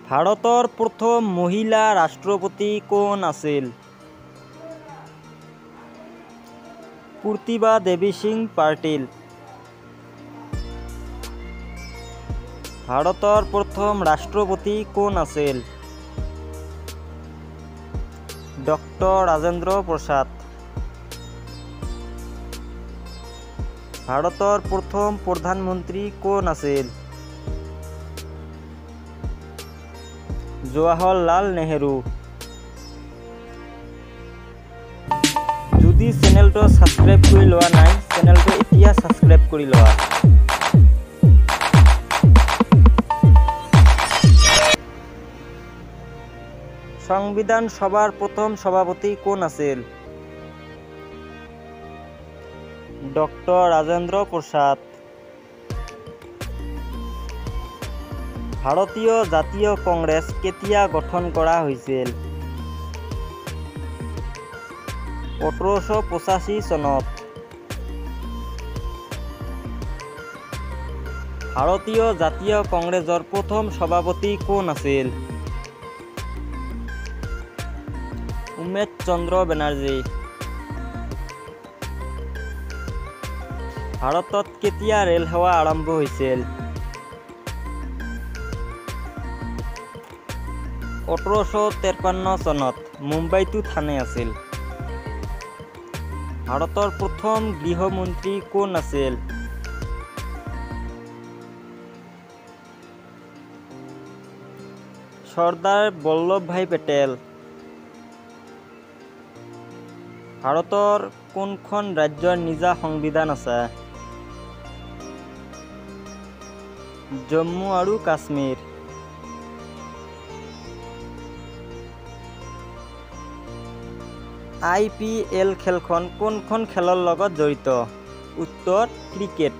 ভাৰতৰ প্ৰথম মহিলা ৰাষ্ট্ৰপতি কোন আছিল? প্ৰতিভা দেৱী সিং পাটিল। ভাৰতৰ প্ৰথম ৰাষ্ট্ৰপতি কোন আছিল? ডক্টৰ ৰাজেন্দ্ৰ প্ৰসাদ। ভাৰতৰ প্ৰথম প্ৰধানমন্ত্ৰী কোন আছিল? জৱাহৰলাল নেহেৰু। যদি চেনেলটো ছাবস্ক্ৰাইব কৰি লোৱা নাই, চেনেলটো এতিয়া ছাবস্ক্ৰাইব কৰি লোৱা। সংবিধান সভাৰ প্ৰথম সভাপতি কোন আছিল? ডক্টৰ ৰাজেন্দ্ৰ প্ৰসাদ। ভাৰতীয় জাতীয় কংগ্ৰেছ কেতিয়া গঠন কৰা হৈছিল? 1885 চনত। ভাৰতীয় জাতীয় কংগ্ৰেছৰ প্ৰথম সভাপতি কোন আছিল? উমেশ চন্দ্ৰ বেনাৰ্জী। ভাৰতত কেতিয়া ৰেল সেৱা আৰম্ভ হৈছিল? 1853 চনত, মুম্বাই টু থানে আছিল। ভাৰতৰ প্ৰথম গৃহমন্ত্ৰী কোন আছিল? চৰ্দাৰ বল্লভভাই পেটেল। ভাৰতৰ কোনখন ৰাজ্যৰ নিজা সংবিধান আছে? জম্মু আৰু কাশ্মীৰ। আই পি এল খেলখন কোনখন খেলৰ লগত জড়িত? উত্তৰ ক্ৰিকেট।